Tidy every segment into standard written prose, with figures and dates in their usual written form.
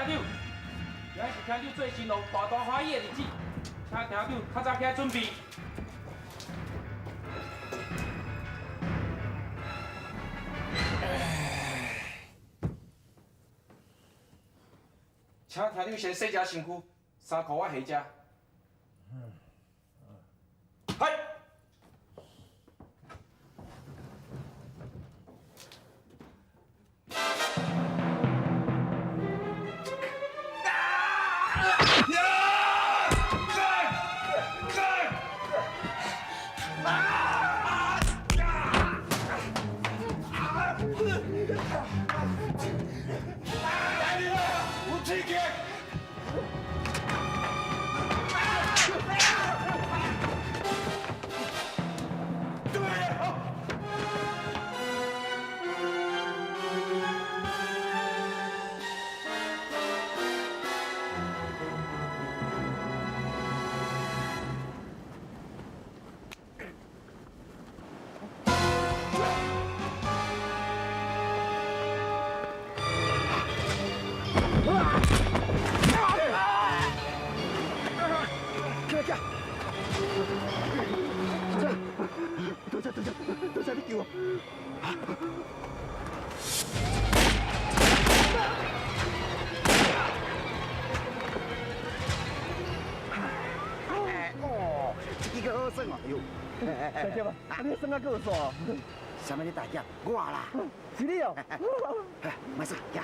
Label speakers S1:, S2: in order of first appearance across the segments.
S1: 厅长，今日是厅长做新郎大大欢喜的日子，请厅长较早起来准备。请厅长先洗一下身躯，衫裤我痧遮。嗨。
S2: 多謝多謝多謝你救我！
S3: 哦，這支閣好耍哦！哎呦，
S2: 大俠啊，你耍啊閣有煞？
S3: 啥物你大俠？我啦，
S2: 是你哦。
S3: 莫耍，行。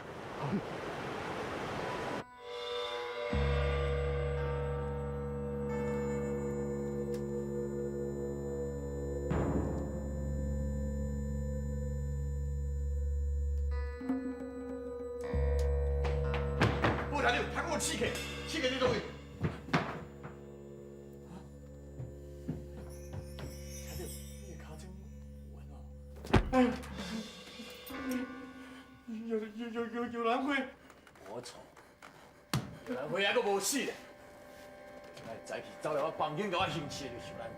S2: 副厅长，他给我刺客，刺客伫佗位？厅长，你的尻川有安怎？
S4: 有有有有有兰花，
S5: 无错，玉兰花还阁无死咧，哪会早起走来我房间共我行刺的就是玉兰花。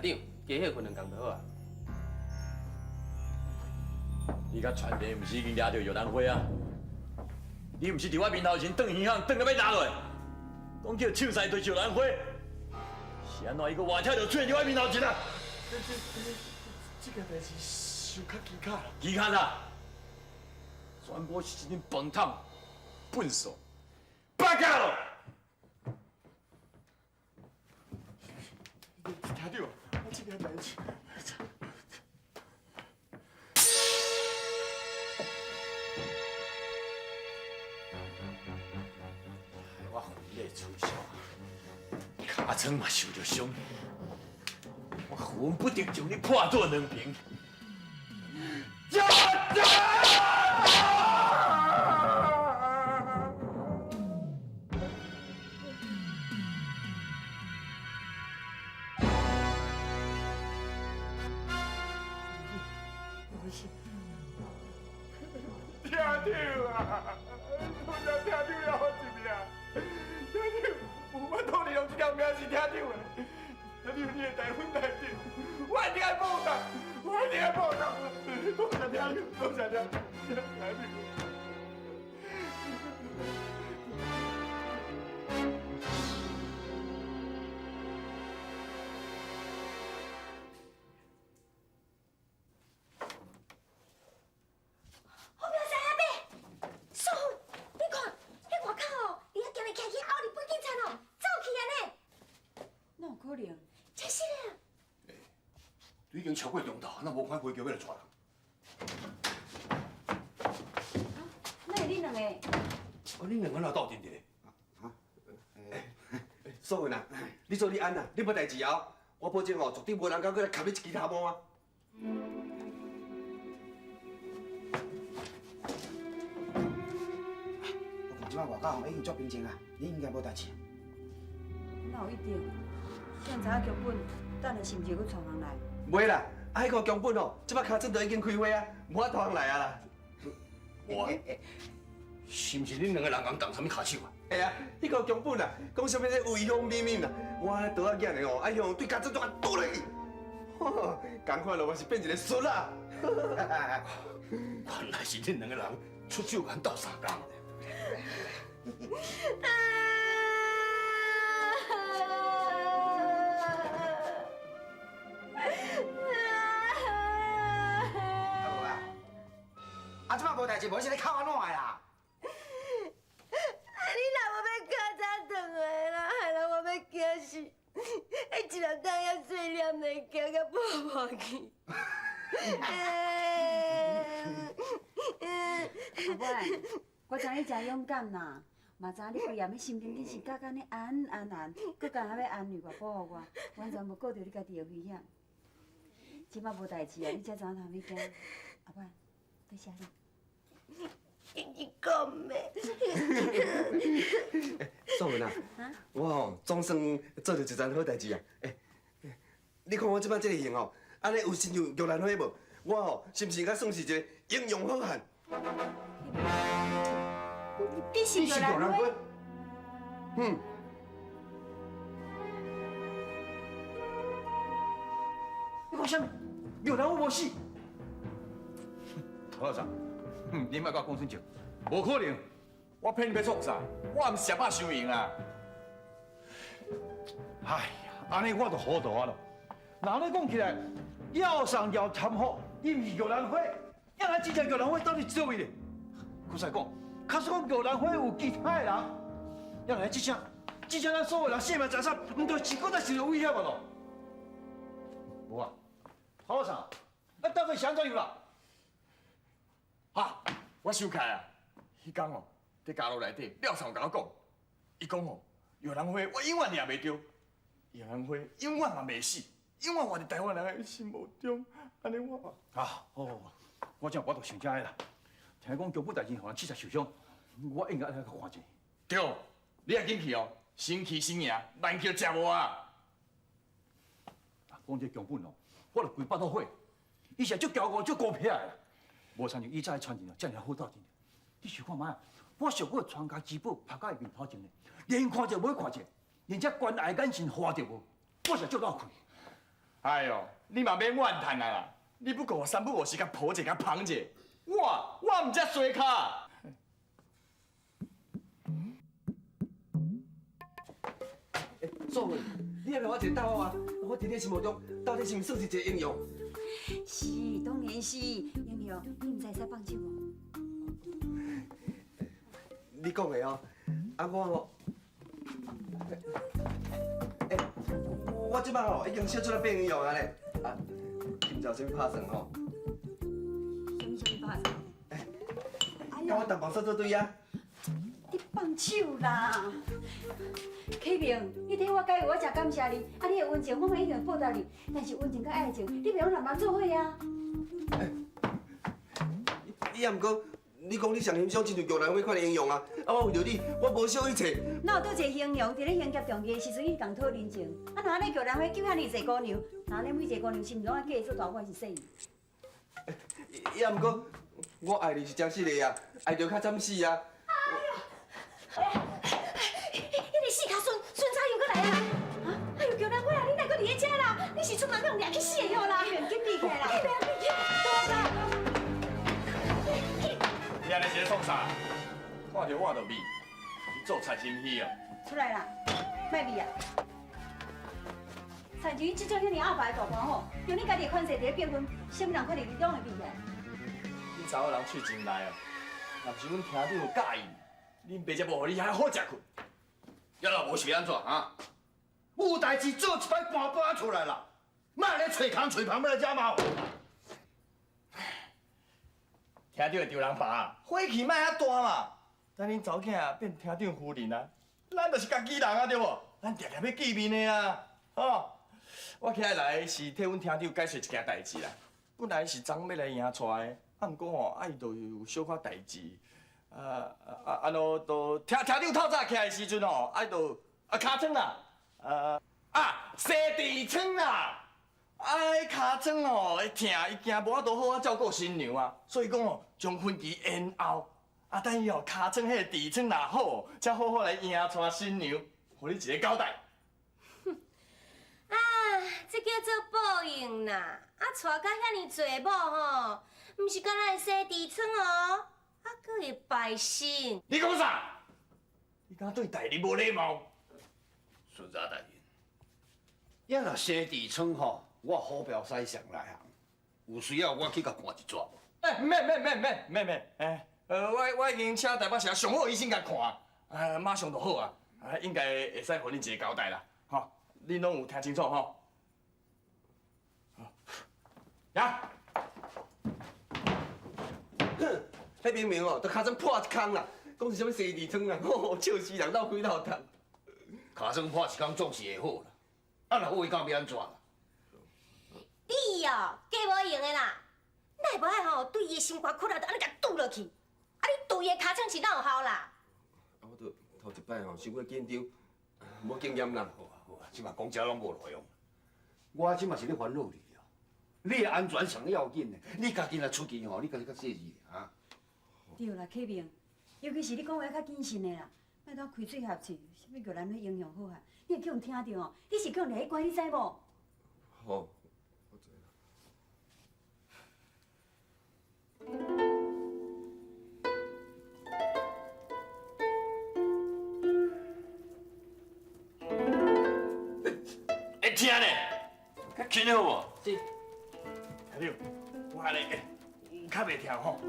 S1: 厅长，加歇睏两工就好啊。
S5: 你佮传递，毋是已经掠著玉兰花啊？你毋是伫我面头前断耳孔，断到欲落落，讲叫手师对玉兰花，是按怎伊阁活跳就出现伫我面头前啊？
S4: 这这这个代志伤较蹊跷啦。
S5: 蹊跷啦！全部是一阵饭桶、粪扫、八嘎咯！
S4: 厅长，我这个代志。
S5: 我肺咧出烧，尻川嘛受著伤，我恨不得将你破做两平。
S4: 厅长啊，多谢厅长了好一命。厅长，有法度利用这条命是厅长的。厅长，你会大恩大德，我一定爱报答，我一定爱报答。多谢厅长，多谢厅长，厅长。
S6: 好苗师阿伯，素芬，你看，彼外口哦，伫遐行来行去，后日本警察哦，走去啊呢。
S7: 哪有可能？
S6: 真是的。
S2: 已经超过中昼，哪无看飞机欲来带人？
S7: 哪会恁两个？
S2: 啊，恁两个哪斗阵伫咧？
S3: 啊？素芬啊，你做你按啊，你无代志啊，我保证哦，绝对无人敢阁来插你一支头毛啊！我看这摆外口吼已经足平静啊，你应该无代志。
S7: 哪有一定？谁知影脚本，等下是毋是阁带人来？
S3: 袂啦，啊，彼个脚本哦，这摆尻川都已经开花啊，无法度通来啊啦。
S2: 我，是毋是恁两个人共动啥物跤手啊？
S3: 会啊，彼个脚本啊，讲啥物咧危险秘密啊，我刀仔囝的哦，爱向对尻川怎啊剁落去，吼，仝款咯，我是变一个孙啊。
S2: 原來是恁兩個人出手共鬥相共。
S4: 啊無啊，啊這擺無代誌，無是咧哭按怎的啦？
S6: 你若無欲較早轉來啦，害人我欲驚死，彼一粒蛋遐細粒的，驚甲破破去。
S7: 阿妹，我知你真勇敢啦，嘛知你規暗的心情真是甲按呢安安安，閣干焦欲安慰我、保護我，完全無顧著你家己的危險。這擺無代誌啊，你才知影通欲驚。阿妹，多謝你。
S6: 你講的。
S3: 素文啊，我吼總算做著一件好代誌啊！欸，你看我這擺這个型吼，按呢有親像玉蘭花無？我吼是毋是應該算是一個英雄好漢？
S7: 你是玉蘭花？
S3: 嗯。
S5: 你講啥物？玉蘭花無死？
S4: 陶老師，你莫佮我講親像，無可能！我騙你欲創啥？我毋是食飽傷閒啊！
S5: 哎呀，按呢我就糊塗啊囉。若按呢講起來，廖上廖貪福，伊毋是玉蘭花，啊，咱真正玉蘭花到底佇佗位咧？閣再講，假使講玉蘭花有其他的人，啊，來這聲，這聲咱所有人性命財產，毋就是閣再受著威脅啊囉？無啊，陶老師，啊，到底是按怎樣啦？
S4: 哈，我想起來啊，彼工哦，佇家路內底，廖桑共我講，伊講哦，玉蘭花我永遠掠袂著，玉蘭花永遠嘛袂死，永遠活佇台灣人的心目中，按呢我
S5: 啊，好，我這我就想這个啦。聽講腳本代誌予人刺殺受傷，我應該來去看者。
S4: 對，你也緊去哦，先去先贏，慢去就食無啊。
S5: 講這腳本哦，我就規腹肚火，伊是足驕傲、足孤僻的。無親像以前的傳承哦，遮爾好鬥陣。你想看覓啊？我俗語傳家之寶拍到伊面頭前咧，連看就無看者，連這關愛眼神花著無，我是足落氣。
S4: 哎喲，你嘛免怨嘆啊啦！你不過三不五時共抱者、共捧者，我我毋才衰跤。
S3: 欸，素文，你會予我一个答案啊？我佇你心目中到底是毋算是一个英雄？
S7: 是，當然是英雄。你毋知會使放手無？
S3: 你講的哦，啊我吼，欸，我這擺吼已經小出來變英雄啊咧，啊，你毋知有啥物拍算吼？
S7: 啥物啥物拍算？
S3: 欸，佮我同房說做對啊。
S7: 你放手啦！啟明，你替我解圍，我誠感謝你。啊，你的溫情我嘛一定會報答你。但是溫情佮愛情，你袂用兩人做伙啊。
S3: 欸，你也毋過，你講你上欣賞親像玉蘭花款的英雄啊！啊，我為著你，我無惜一切。
S7: 哪有佗一个形容佇咧刑劫重義的時陣，伊共討人情？啊，若按呢玉蘭花救遐爾濟姑娘，若按呢每一個姑娘心中愛嫁做大款是細？
S3: 也毋過，我愛你是真實的啊，愛著較慘死啊！
S6: 哎呀，彼个四跤孫孫早又閣來啊！啊，哎喲，玉蘭花啊，你哪閣佇咧遮啦？你是出門欲掠去死的啦！
S7: 緊避起來啦！
S6: 去袂避起，多謝。
S4: 你按呢是咧創啥？看著我就避，你做贼心虛哦。
S7: 出來啦，莫避啊！親像你這種遐爾鴨霸的大官吼，用你家己的權勢佇咧逼婚，啥物人看著你攏會避起來。
S4: 恁查某人喙真利哦，若毋是阮廳長有教伊，恁爸才無予你遐好食睏。
S2: 了了無是欲按怎啊？有代誌做一擺搬搬出來啦，莫咧揣空揣旁欲來遮麻煩。
S4: 廳長會丈人爸，火氣莫遐大嘛。等恁查某囝變廳長夫人啊，咱就是家己人啊，對無？咱定定欲見面的啊，吼！我起來是替阮廳長解釋一件代誌啦。本來是昨昏欲來迎娶的，啊，毋過吼，啊伊就有小可代誌，啊啊啊，就廳長透早起來的時陣吼，啊伊就啊尻川啦，啊啊生痔瘡啦，啊彼尻川吼會疼，伊驚無法度好好照顧新娘啊，所以講吼將婚期延後，啊等伊吼尻川彼个痔瘡若好，才好好來迎娶新娘，予你一个交代。
S6: 啊，這叫做報應啦！啊，娶甲遐爾濟某吼，毋是干焦會生痔瘡哦，啊，閣會敗身。
S4: 你講啥？你敢對大人無禮貌？
S2: 巡查大人，也若生痔瘡吼，我好表使上來行，有需要我去共看一逝無？
S4: 欸，免免免免免免，欸，我已經請台北市上好醫生共看，啊，馬上就好啊，啊，應該會使予恁一個交代啦，吼，恁攏有聽清楚吼？呀，
S3: 哼，彼明明哦，都尻川破一空啦，講是啥物生痔瘡啦，吼，笑死人，鬥開鬥痛。
S2: 尻川破一空總是會好啦，啊，若好伊敢欲按怎啦？
S6: 你哦，計無用的啦，哪會無愛吼對伊的心肝窟仔，就按呢共拄落去？啊，你拄伊的尻川是哪有效啦？
S3: 啊，我都頭一擺吼，傷過緊張，無經驗啦。
S2: 好啊好啊，這馬講這攏無路用。我這馬是咧煩惱你哦，你的安全上要緊的，你家己若出去吼，你家己較細緻啊。
S7: 對啦，啟明，尤其是你講話較謹慎的啦，莫當開嘴合喙，啥物玉蘭花英雄好漢，你會去予聽著哦，你是去予掠去關，你知無？
S3: 好。
S5: 會聽呢，較輕好無？
S4: 是。阿六，我按呢有較袂痛吼。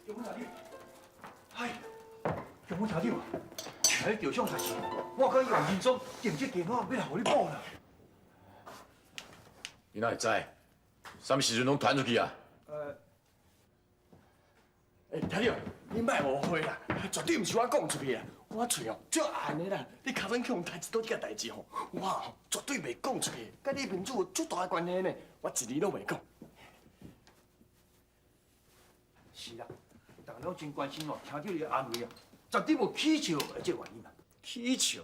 S4: 勇武頭長，哎，勇武頭長，聽你著傷實是，我甲楊仁宗定這電話欲來予你報啦。
S5: 你哪會知？啥物時陣攏傳出去啊？
S4: 欸，頭長，你莫誤會啦，絕對毋是我講出去啦，我喙哦足硬的啦，你尻川去予代志倒這個代誌吼，我吼絕對袂講出去，佮你面子有足大的關係呢，我一字攏袂講。
S8: 是啦，大家攏真關心哦，聽著你的安危啊，絕對無起笑的這個原因啦。
S5: 起笑？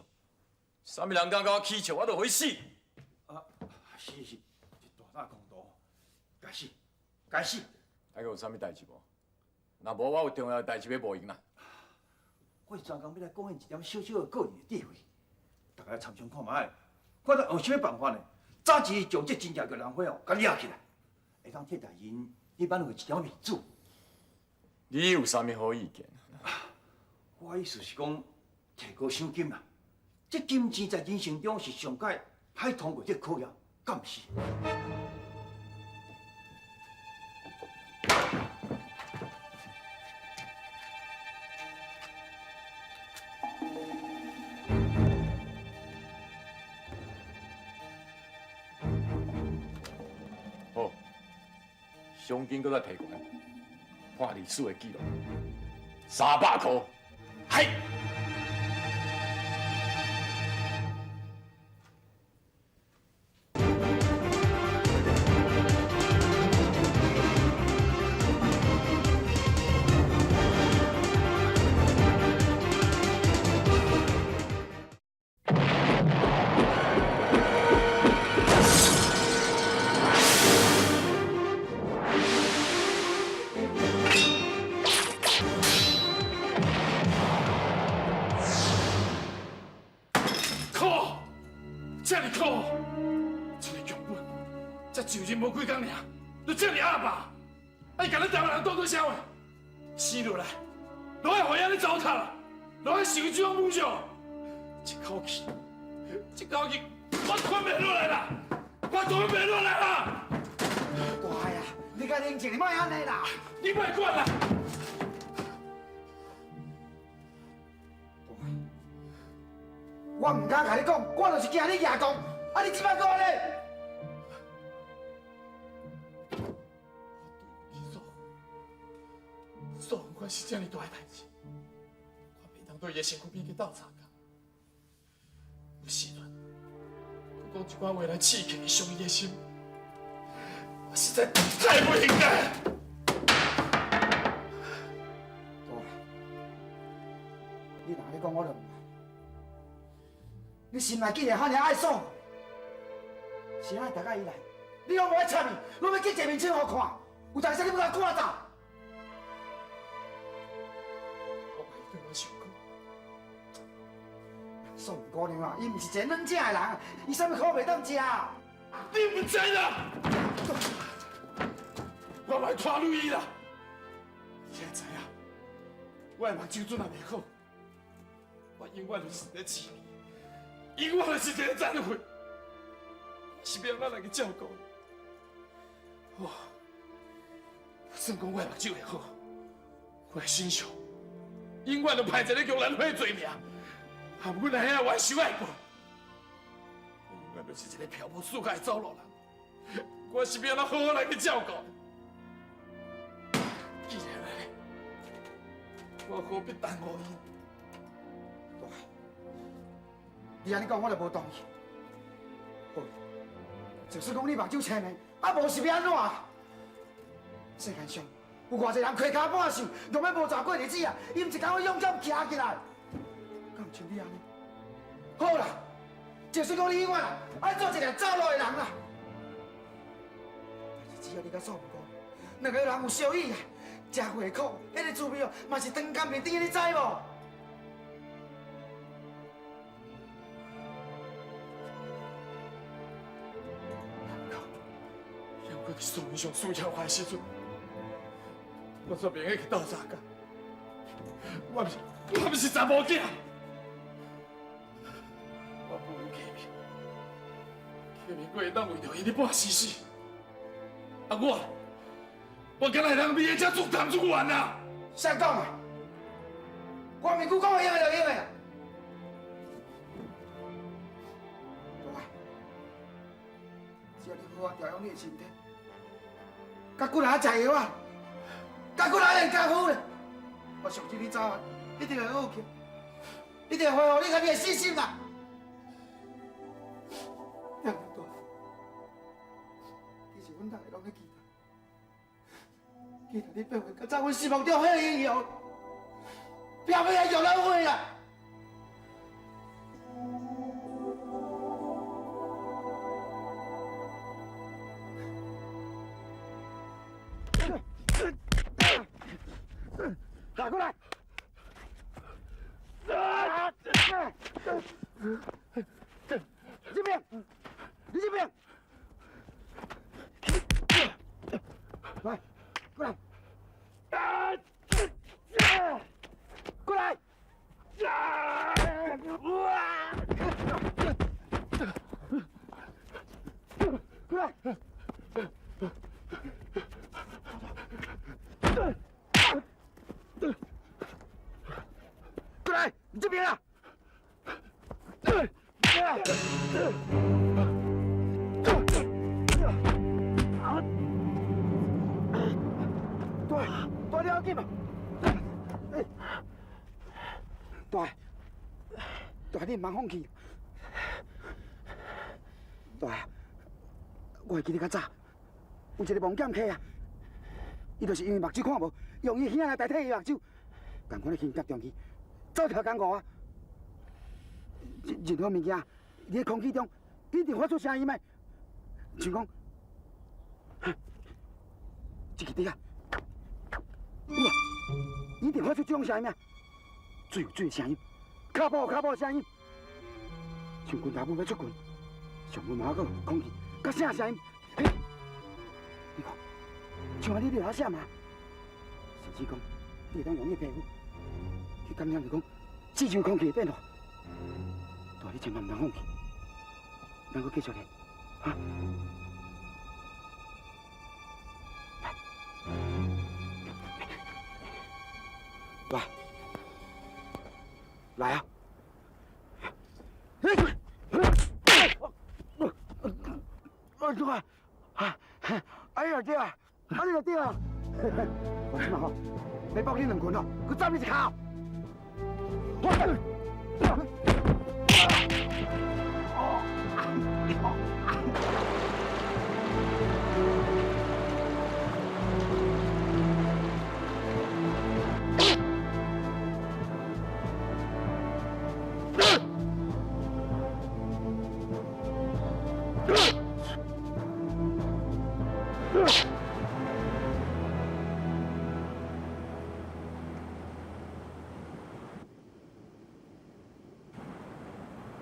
S5: 啥物人敢共我起笑，我就予伊死。
S8: 啊，是是，這大胆狂徒，該死，該死！
S5: 還閣有啥物代誌無？若無，我有重要的代誌欲無閒啦。
S8: 我是專工欲來貢獻一點小小的個人的智慧，大家來參詳看覓，看咱有啥物辦法呢？早日將這真正玉蘭花哦，共掠起來，會當替大人你挽回一點面子。
S5: 你有啥物好意見？
S8: 我意思是講，提高賞金啦。這金錢在人生中是上蓋歹通過這考驗，敢毋是？
S5: 好，賞金閣再提懸，破歷史的紀錄，300箍。
S4: 係。
S1: 靠！這麼苦，一个劇本，才上任無幾工爾，就這麼阿爸，啊！伊共咱台灣人當作啥話？生落來，攏愛予伊按呢糟蹋，攏愛受這種侮辱，一口氣，一口氣，我吞袂落來啦！我吞袂落來啦！
S9: 大漢啊，你較冷靜，你莫按呢啦！
S1: 你莫管啦！
S9: 我毋敢共你講，我就是驚你舉講，啊！你這擺閣按呢？
S1: 素素阮是這麼大的代誌，我袂當對伊的身軀邊去鬥相共。有時陣，閣講一寡話來刺激伊、傷伊的心，我實在太不應該。
S9: 大，你若按呢講，我就毋愛。你心內竟然遐爾愛爽，是按呢大概以來，你攏無愛插伊，攏欲激一面青予看，有代志你欲共我趕走？
S1: 我怕伊對我受苦。
S9: 宋姑娘啊，伊毋是一個軟食的人，伊啥物苦袂當食。
S1: 你毋知啦！嘛會拖累伊啦。你愛知影，我的目睭準也袂好，我永遠就是一個痴迷，永遠就是一個殘廢，我是欲按怎來去照顧伊？哦，算講我的目睭會好，我的身上永遠就歹一个玉蘭花罪名，含阮阿兄冤仇愛報，我永遠就是一个漂泊四界的走路人，我是欲按怎好好來去照顧？既然按呢，我何必耽誤伊？
S9: 大，你按呢講，我就無同意。好，就算講你目睭青的，啊無是欲按怎？世間上有偌濟人開跤半壽，用欲無蛇過日子啊！伊毋一工欲勇敢徛起來，敢有像你按呢？好啦，就算講你永遠愛做一个走路的人啦，但是只要你佮素唔過，兩个人有相依啊，食過的苦，彼个滋味哦，嘛是長甘袂甜的，你知無？
S1: 毋過，伫素面上需要我的時陣，我煞袂用去鬥相共。我毋是查某囝，我不如客面，客面阁會當為著伊咧半死死。啊我，我敢若會當比伊遮自貪自怨啊！
S9: 誰講的？我面具講會用的就用的啦。大，只要你好好調養你的身體，佮骨力食藥啊，佮骨力練功夫咧，我相信你早晚一定會好起，一定會恢復你家己的信心啦。大，其實阮逐个攏咧期待，期待你變回較早阮心目中彼个英雄，拼命來玉蘭花啦！打過來！這邊，你這邊，來，過來，過來，過來，過來，你這邊啊！大，大你要緊嘛？大，大你毋通放棄。大，我會記得較早，有一個王劍客啊，伊就是因為目睭看無，用伊兄來代替伊目睭，仝款的輕甲重去，走跳江湖啊！任何物件，佇空氣中一定發出聲音的，像講，這个底下，有啊，一定發出這種聲音啊，水有水的聲音，跤步有跤步的聲音，像拳頭母欲出拳，上無嘛閣空氣，佮啥聲音？嘿，你看，像按呢你會曉寫嗎？甚至講，你會當用你的皮膚去感染，就講四周空氣的變化。大，你千萬毋通放棄，咱閣繼續練，哈！來，來啊！哎呀，對啊，啊你就對啊！我這馬吼，欲搏你兩拳哦，閣斬你一跤。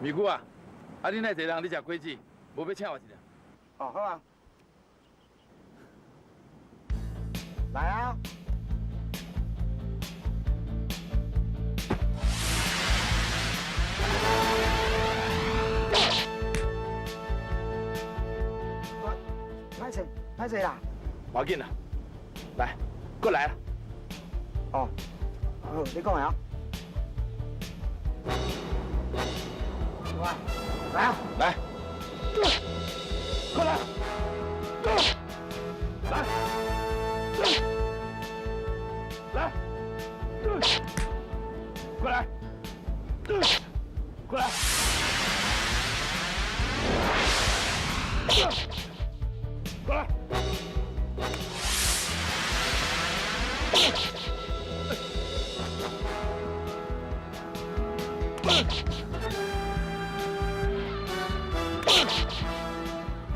S1: 美姑啊，啊你哪济人咧食果子，无欲请我一下？
S9: 哦，好啊。來啊！歹勢，歹勢啦！
S1: 無要緊啦，來，過來啦。
S9: 哦，好，你講的啊。來啊！
S1: 來，過來，來，來，過來，過來，過來。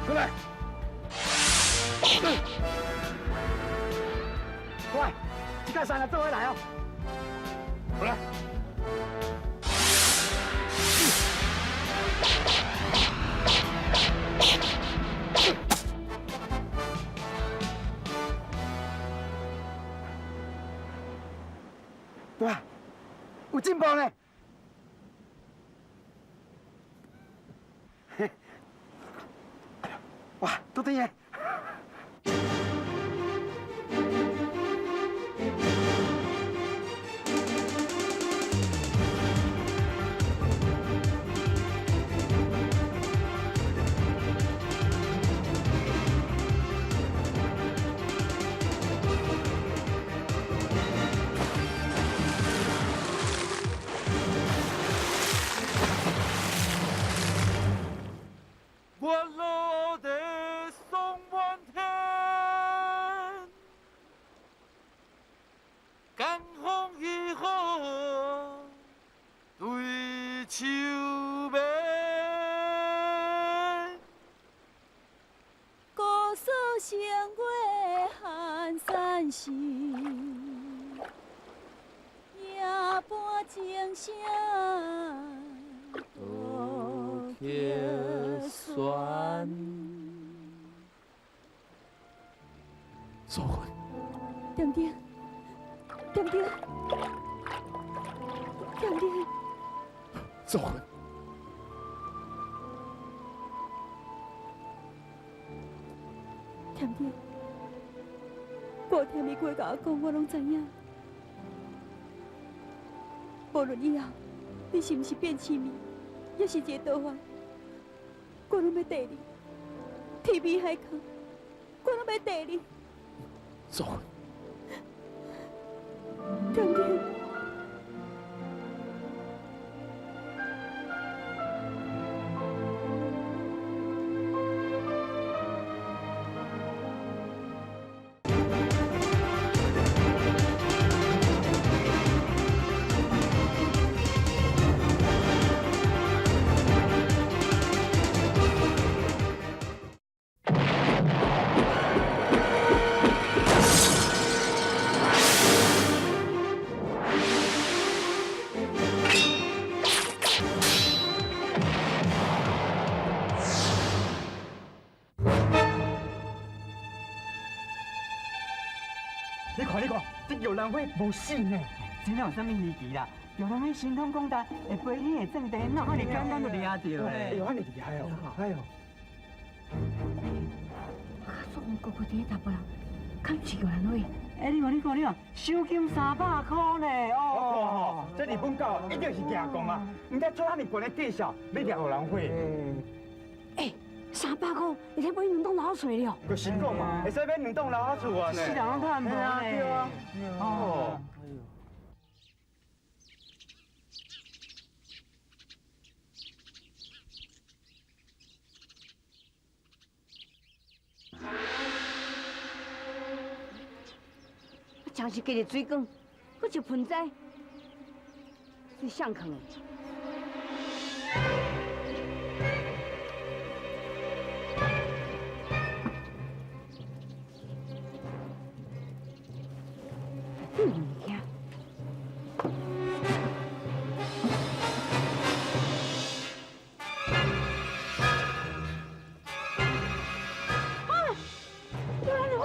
S1: 過來，
S9: 過來，這個三個做伙來哦。
S1: 過來。
S9: 對啊，有進步呢。哇，都對耶！
S4: 我落地送满天，江风雨对秋眠。
S6: 姑苏城月寒山寺，夜半钟声
S4: 独客船。
S1: 淑芬，
S6: 点点，点点，点点，
S1: 淑芬，
S6: 点点，我听伊过共我讲，我拢知影。无论以后你是毋是变痴迷，抑是一个盗犯，我拢欲缀你。天边海角，我拢欲缀你。
S1: 淑芬，
S6: 点点。
S10: 你看，你看，這玉蘭花無死呢，這哪有啥物稀奇啦？玉蘭花神通廣大，會飛天會鑽地，哪有遐爾簡單就掠著咧？
S9: 哎呦，遐爾厲害哦！哎呦，
S7: 做我哥哥佇咧查埔人，敢是玉蘭花？
S10: 哎，你看，你看，你看，賞金300箍呢！
S9: 我
S10: 哦，
S9: 看吼，這日本狗一定是驚講啊，毋知做遐爾懸的介紹，欲掠玉蘭花。
S7: 哎，300箍，會使買兩棟老厝了。
S9: 就是講嘛，會使買兩棟老厝啊呢。
S10: 世人攏趁無呢。
S9: 對啊。哦。
S7: 真是加入水管，阁一盆栽，是谁囥的？这物件。啊！有人会。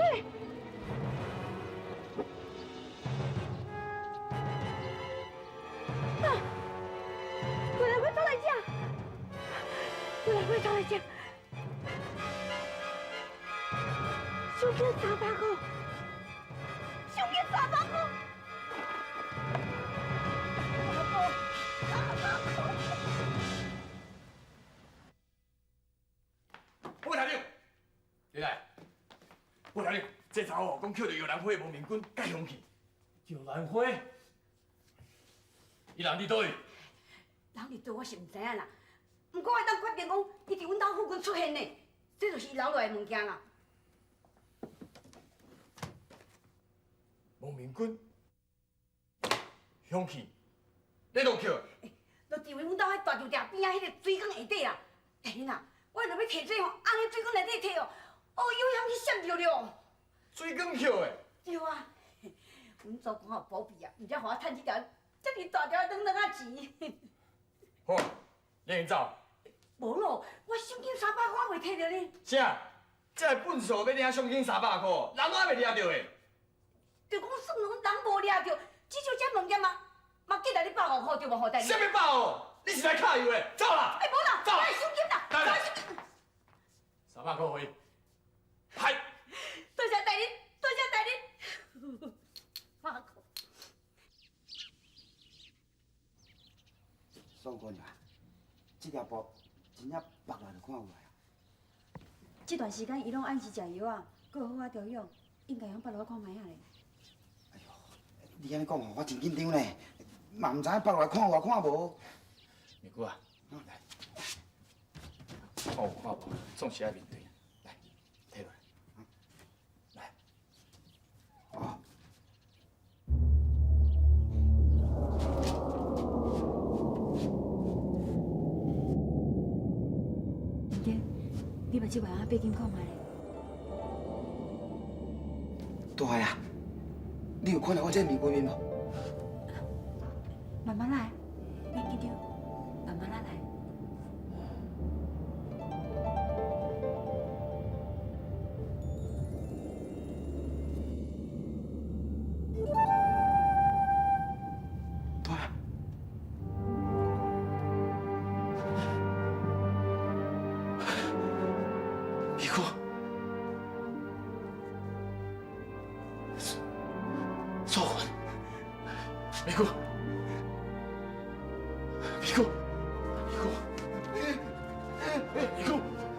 S7: 赏金300块，赏金300块。
S4: 我听着，你来，我听着，这查某讲捡著玉兰花无面君，佮凶器。
S5: 玉兰花，伊人伫佗位？
S7: 人伫佗我是毋知影啦，毋过会当决定讲，伊伫阮兜附近出现呢，这就是伊留落来的物件啦。
S4: 无面君，凶器，你都捡？
S7: 就伫位阮兜彼大石店边仔彼个水缸下底啦。哎囡仔，我若欲提这吼，按彼水缸内底提哦，哦，有险去闪著了。
S4: 水缸捡的？
S7: 对啊，阮祖公有保庇啊，毋才予我趁这条遮尔大条的软软仔钱。
S4: 好，你先走。
S7: 无咯，我赏金300块我袂提著呢。
S4: 啥？这个笨数欲领赏金300块，人拢还袂掠著的。
S7: 就讲算讲人无掠著，至少这物件嘛，嘛计来你150块对无？好代志。
S4: 啥物150？你是来卡油的？走啦！
S7: 哎，无啦，
S4: 走
S7: 我赏金啦，
S4: 来
S7: 我赏金。
S5: 300块回。嗨。
S7: 多谢大人，多谢大人。100块。
S9: 宋姑娘，这条布真正缚落就看有来啊。
S7: 这段时间伊拢按时食药啊，阁有好好调养，应该会晓缚落看觅仔咧。
S9: 你按呢讲吼，我真紧张呢，嘛毋知影缚落来看有啊看无。
S1: 美姑啊，来，看有看无，总是爱面对。来，提落来，来。
S9: 哦。
S7: 爹，你目睭会晓变紧看觅咧？
S9: 大啊，你有看到我这个面面无？
S7: 慢慢来，免紧张，慢慢来。
S9: 大啊，
S1: 美姑。素云，美姑，美姑，美姑，美姑，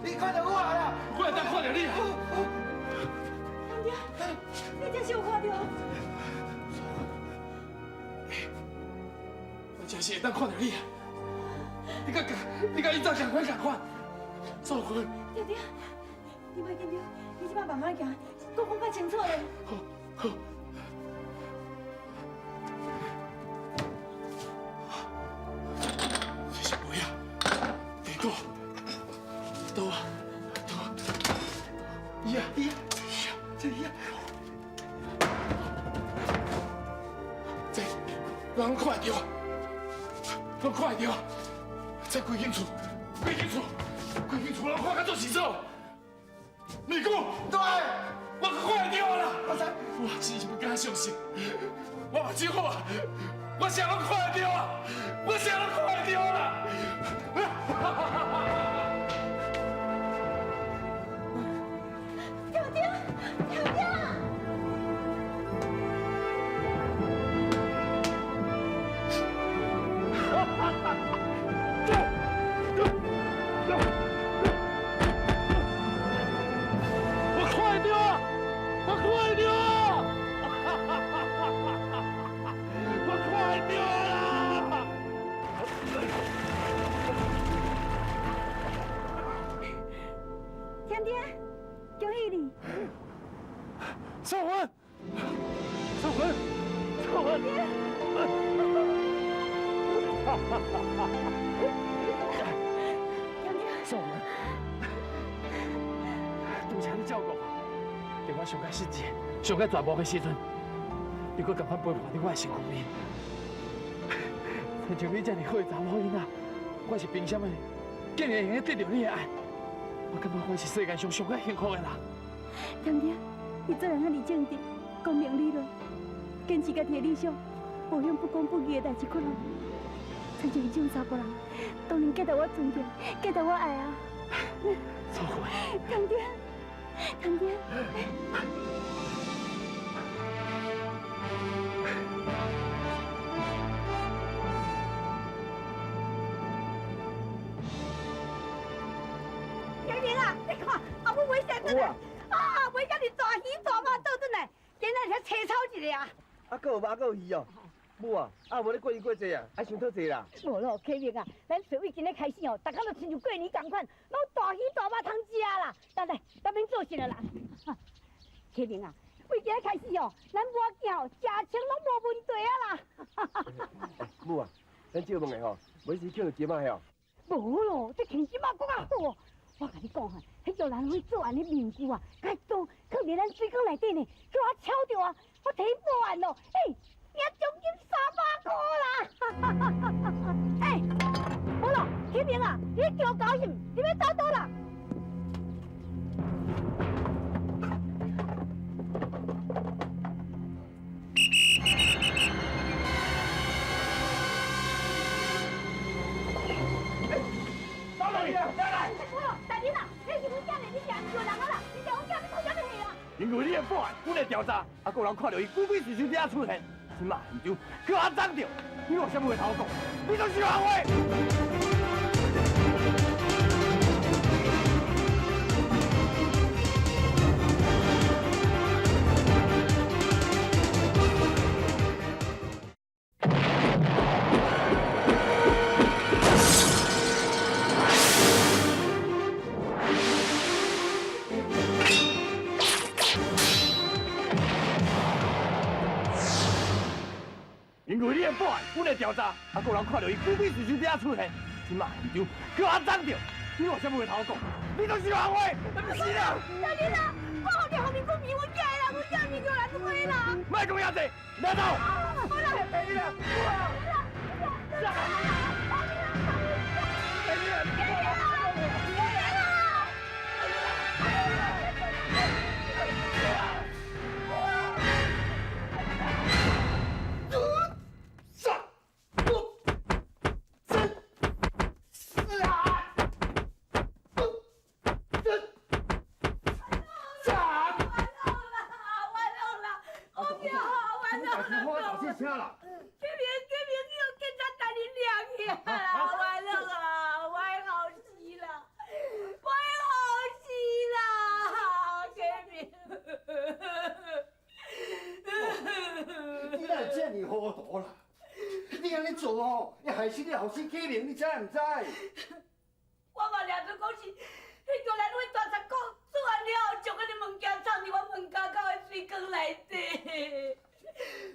S9: 你看到我啦？
S1: 我会当看到你啊！
S6: 爹，你真是有看到？
S1: 我真是会当看到你啊！你佮伊早仝款仝款，素云。
S6: 爹爹，你莫紧张，你这摆慢慢行，阁讲较清楚咧。
S1: 好，好。这是杯啊，地鼓，刀啊，刀啊，伊啊，伊啊，伊啊，这伊啊，这人看会著，拢看会著，这规间厝，规间厝，规间厝人看甲足清楚。美姑，
S9: 对，
S1: 我看会著啦。我知，我真是不敢相信，我目睭好啊，我啥拢看会著啊，我啥拢看会著啦。
S6: 爹爹，爹爹。
S1: 我看会著啊！我看会著啊！我看会著啦！
S6: 天爹，恭喜你！
S1: 素云，素云，素云！
S6: 天爹，
S1: 素云，多谢你照顾。伫我上较失志、上较绝望的时阵，你阁仝款陪伴伫我的身躯边。亲像你这尔好的查某囡仔，我是凭啥物竟然会用得到你的爱？我感觉我是世间上上较幸福的人。
S6: 天爹，你做人遐尔正直、光明磊落，坚持家己的理想，无向不公不义的代志屈服。亲像伊这种查埔人，当然值得我尊敬，值得我爱啊！
S1: 素云，
S6: 天爹，淡定。
S7: 启明啊，你看，阿母买啥转来？啊，买遮尔大鱼大肉倒转来，今仔日才炒一个啊！
S3: 啊，阁有肉，阁有鱼哦。母啊，啊无你过年过节啊，爱伤讨济啦。
S7: 无咯，启明啊，咱随位今日开始哦，逐工都亲像过年仝款，拢大鱼大肉通食啦。等下，等免做事了啦。启明啊，为今日开始哦，咱某囝哦，食穿拢无问题啊啦。
S3: 母啊，咱借问下吼，每时捡著金仔哦？
S7: 无咯，这金金仔阁较好哦。我共你讲哈，彼玉兰花做完的面具啊，较多，放伫咱水缸内底呢，叫我抄著啊，我提报案咯，欸，领奖金300块啦！欸，好咯，启明啊，你叫高兴，你欲走佗啦？
S4: 因为你的报案，阮会调查，啊，阁有人看著伊鬼鬼祟祟伫遐出现，这马现场叫我挡著，你有啥物话通讲？你就是冤话。因为你的报案，阮会调查，啊，阁有人看著伊鬼鬼祟祟伫遐出现，这马现场叫我挡著，你有啥物话通讲？你就是冤话，毋是啦！
S7: 大人啊，我予你后面讲明，阮囝的啦，阮囝名叫兰花啦！
S4: 莫讲遐济，来走！
S7: 好啦，
S4: 大人啊，
S7: 大人啊，
S8: 后生启明，你知毋知？
S7: 我嘛掠做讲是，彼玉兰花大贼讲做完了后，将彼个物件藏伫我门口口的水缸内底。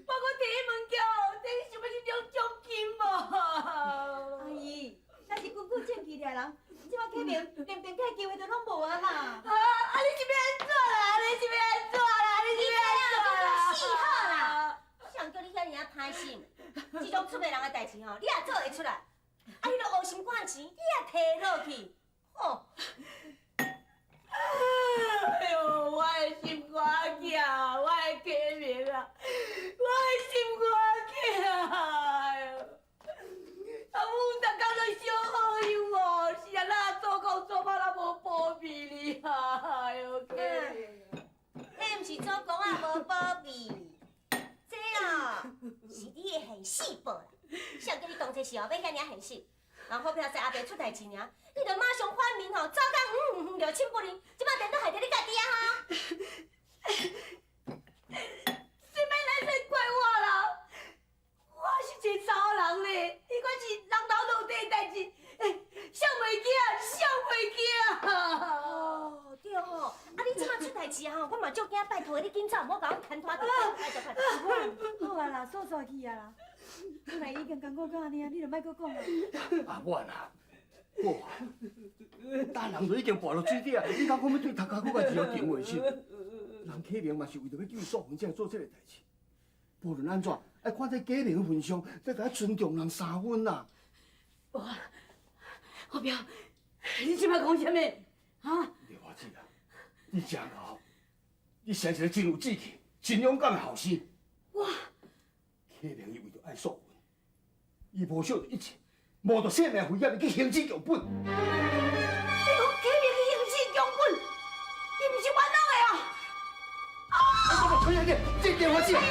S7: 我阁提彼物件哦，这想欲去领奖金无？
S6: 阿姨，咱是久久证据掠人，这摆启明连辩解机会都拢无啊啦！
S7: 啊！啊！你是欲按怎啦？你是欲按怎啦？你是欲按怎啦？
S11: 死好啦！谁叫你遐尔仔歹心？这种出卖人的代志吼，你也做会出来？啊，彼个乌心肝钱，你也提落去，吼！
S7: 哎哟，我的心肝囝，我的启明啊，我的心肝囝，哎哟！阿母逐工都小好友哦，是按怎做工做歹啊无保庇你啊？哎哟，启明，
S11: 彼毋是做工啊无保庇。这哦，是你的现世报啦！谁叫你当初时哦欲遐尔现实？人好飘在阿伯出代志尔，你就马上反面吼，走到远远远就亲不认，这摆颠倒害著你家己啊吼！
S7: 啥物来说怪我啦？我是一个查某人咧，彼款是人头落地的代志，想袂起啊，想袂起啊！
S11: 哦，对吼，啊你这摆出代志啊吼，我嘛足惊，拜托你紧走，莫共阮牵拖著，拜托拜托。
S7: 好啊啦，煞煞去啊啦。本来已经艰苦到按呢啊，你就莫阁讲啊。
S8: 阿婉啊，我大人都已经跋落水底啊，你敢讲欲对头壳阁较自由定位是？人启明嘛是为著欲救素芬才会做这个代志。无论按怎，爱看在启明的份上，再共尊重人三分啦。
S7: 无啊，何彪，你这摆讲啥物？哈？
S8: 丽华姊啊，你真𠢕，你生一个真有志气、真勇敢的后生。
S7: 我。
S8: 启明伊为著爱素芬，伊无惜著一切，冒著性命危险去刑事剧本。
S7: 你讲启明去刑事剧本，伊毋是冤枉
S9: 这电话机啊！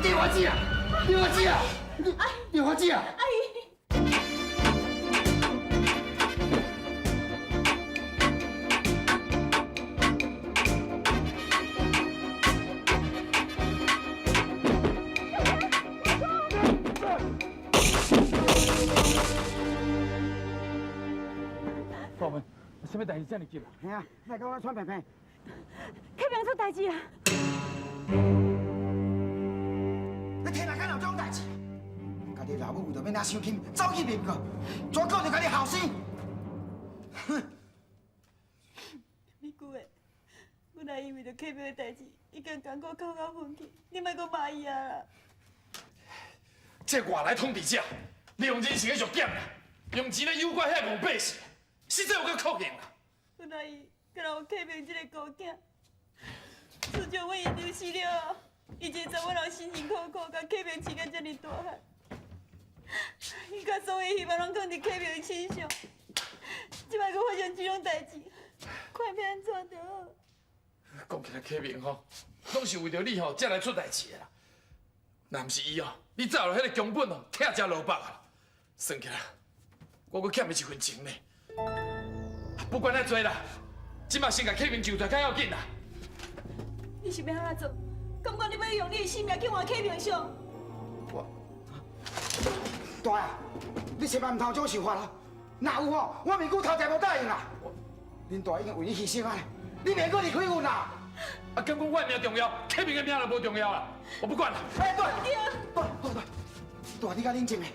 S9: 电话机啊！电话机啊！电话机啊！
S6: 阿姨。
S1: 大文，啥物代志遮尔急啊？
S9: 嘿啊，莫讲我喘平平。
S6: 启明出代志啊！
S9: 你天哪，敢有这种代志？家己老母为著欲领赏金，走去民国，怎顾著家己后生？哼！
S6: 美姑的，阮阿姨为著启明的代志，已经艰苦哭到昏去，你莫阁骂伊啊啦！
S1: 这外来统治者利用人性的弱点啦，用钱来诱拐遐戆百姓，实在有够可恨啦！
S6: 阮阿姨敢若有启明这个孤囝，自从阮姨丈死了后，伊一个查某人辛辛苦苦共启明饲到遮尔大汉，伊共所有希望拢放伫启明身上，这摆阁发生这种代志，看欲按怎著好。
S1: 讲起来，启明吼，拢是为著你吼，才来出代志的啦。若毋是伊哦，你早就彼个强本哦，拆遮萝卜啊！算起来，我阁欠伊一份情呢。不管遐济啦，这摆先共启明救出来较要紧啦。
S6: 你是欲按怎做？敢讲你欲用你的性命去换启明上？
S9: 我大啊，你千万毋通有这种想法啦！若有吼，我面具头一无答应啦。恁大已经为你牺牲啊，你袂阁离开阮啦？
S1: 啊，敢讲我的命重要，启明的命就无重要啦。我不管啦。
S9: 哎，大，大大大，大你较冷静下，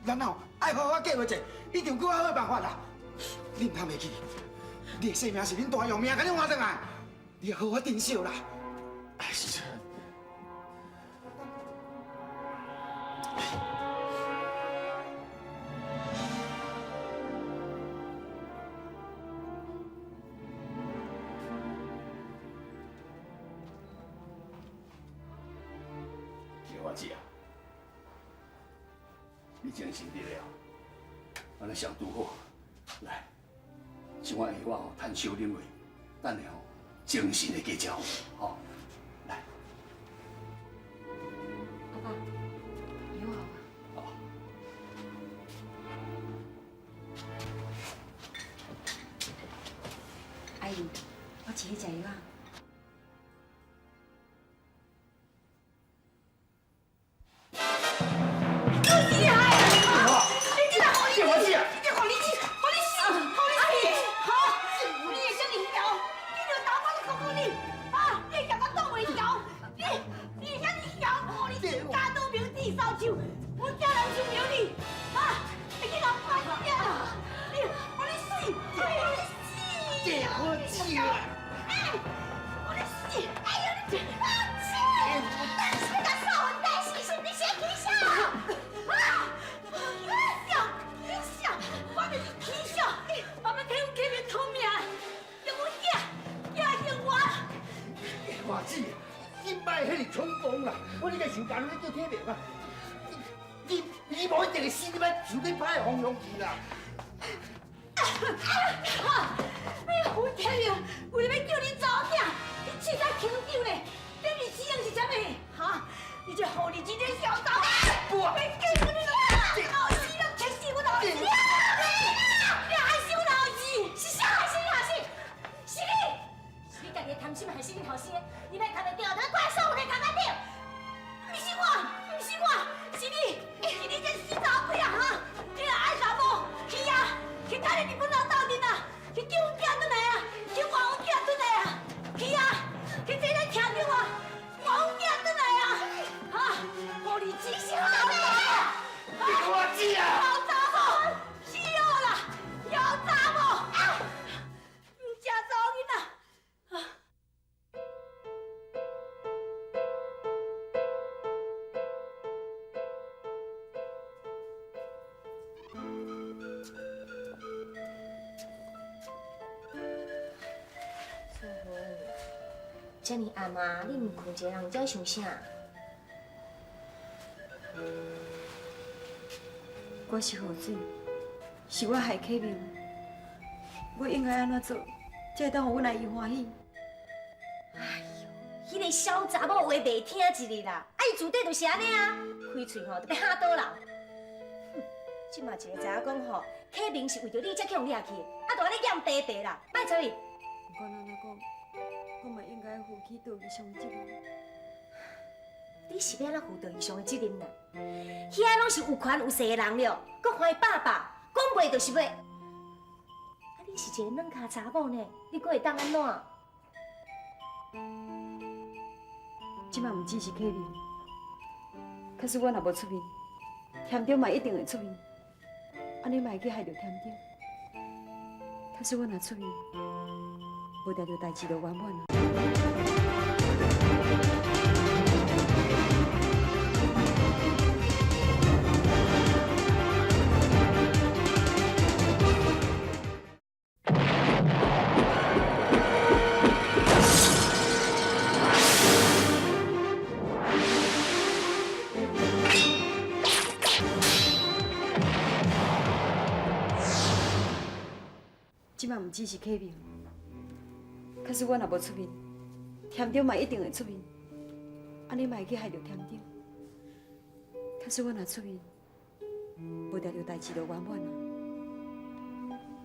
S9: 咱吼爱好好计划者，一定有更较好的办法啦。你毋通袂记，你的性命是恁大用命共你换转来，你要好好珍惜啦。
S1: 哎，是。
S2: 月花姐啊，你精神伫了，按呢上拄好。来，这碗药我吼趁烧啉落，等下吼精神会加较好，吼。来，
S7: 阿爸，药好啊。阿姨，我请你食药啊。
S11: 遮尔暗啊，你毋睏一个人，这想啥？
S7: 我是雨水，是我害启明，我应该按怎做，才会当予阮阿姨欢喜？
S11: 哎哟，彼个个小查某话袂听一日啦，啊伊自底就是按呢啊，开喙吼就欲吓倒人。哼，这马一个知影讲吼，启明是为著你才去予掠去，啊，就按呢欠白白啦，莫睬伊。
S6: 不管按怎讲，我嘛应该负起道义上的责任。
S11: 你是欲按怎负道义上的责任啦？遐拢是有权有势的人了，阁看伊爸爸讲袂就是袂。啊，你是一个软跤查某呢，你阁会当按怎？
S7: 这马毋只是启明，可是我若无出面，添长嘛一定会出面，按呢嘛会去害著添长。可是我若出面，无定著代志就圆满啊。这马毋只是启明，可是我若无出面，添长嘛一定会出面，按呢嘛会去害著添长。可是我若出面，无定著代志就圆满啊。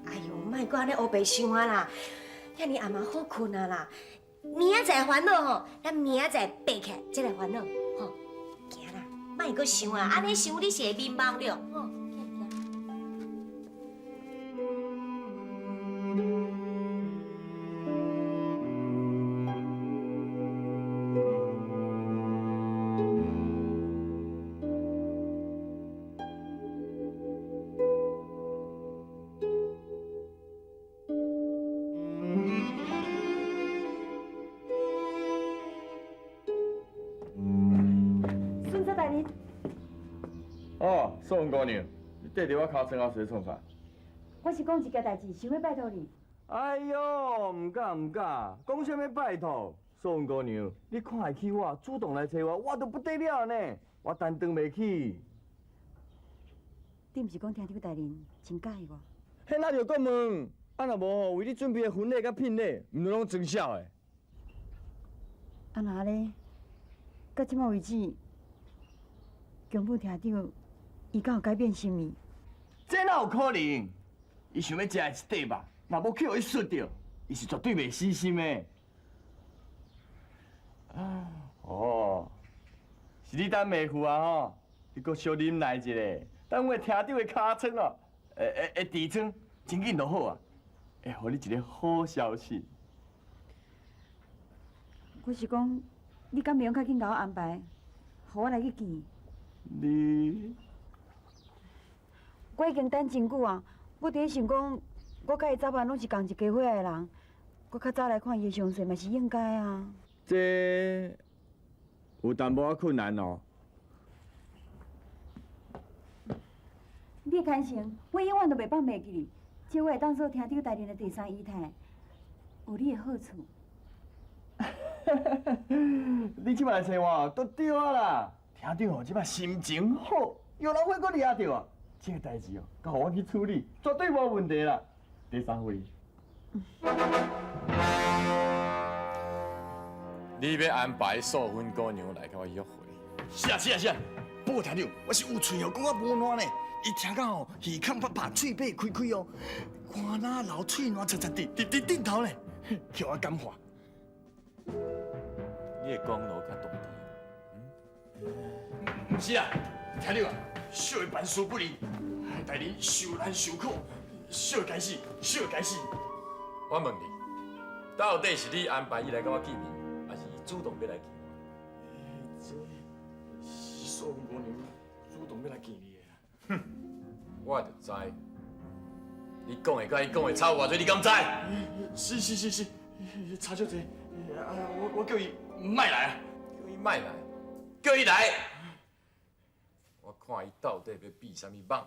S11: 哎哟，莫阁按呢乌白想啊啦，遐尔暗嘛好睏啊啦。明仔载烦恼吼，咱明仔载爬起来再来烦恼吼。行啦，莫阁想啊，按呢想你是会迷茫了吼。
S7: 孙子大人。
S4: 哦，素云姑娘，你缀伫我尻川后是咧创啥？
S7: 我是讲一件代志，想欲拜托你。
S4: 哎哟，毋敢毋敢，讲啥物拜托？素云姑娘，你看会起我，主动来揣我，我都不得了呢，我担当袂起。
S7: 你毋是讲厅长大人真佮意我？
S4: 彼哪著阁问？啊若无吼，为你准备的婚礼佮聘礼，毋著拢装痟的？
S7: 啊若按呢，到这马为止，强武厅长伊敢有改变心意？
S4: 这哪有可能？伊想欲食的一块肉，若无去予伊媠著，伊是绝对袂死心的。哦，是你等袂赴啊吼？你阁小忍耐一下，等阮厅长的尻川哦，会痔疮，真紧就好啊，会予你一个好消息。
S7: 我是讲，你敢袂用较紧共我安排，予我来去见？
S4: 你，
S7: 我已经等真久啊！我伫咧想讲，我佮伊早晚拢是仝一家伙的人，我较早来看伊的详细嘛是应该啊。
S4: 这有淡薄仔困难哦。
S7: 你的牵成，我永远都袂放袂记你。这我会当做厅长大人的第三姨太，有你的好处。
S4: 你这摆来揣我，都对啊啦。厅长哦，这摆心情好，有人会阁掠著啊。这个代志哦，交我去处理，绝对无问题啦。第三位，
S5: 你欲安排素芬姑娘来佮我约会？
S1: 是啊是啊是啊，报厅长，我是有喙哦，讲甲无烂呢。伊听到吼，耳孔拍拍，喙齿开开哦，肝哪流，喙澜擦擦滴，直直顶头呢，叫我感化。
S5: 你的功劳较大滴。
S1: 毋是啊，厅长啊，小的办事不力，害大人受难受苦，小的该死，小的该死。
S5: 我问你，到底是你安排伊来佮我见面，还是伊主动欲来见我？
S1: 这是素芬姑娘主动欲来见你的。
S5: 哼，我就知，你讲的佮伊讲的差偌济，你敢知？
S1: 是是是是，差少济。啊，我叫伊莫来啊，
S5: 叫伊莫来，叫伊来。我看伊到底欲变啥物蠓。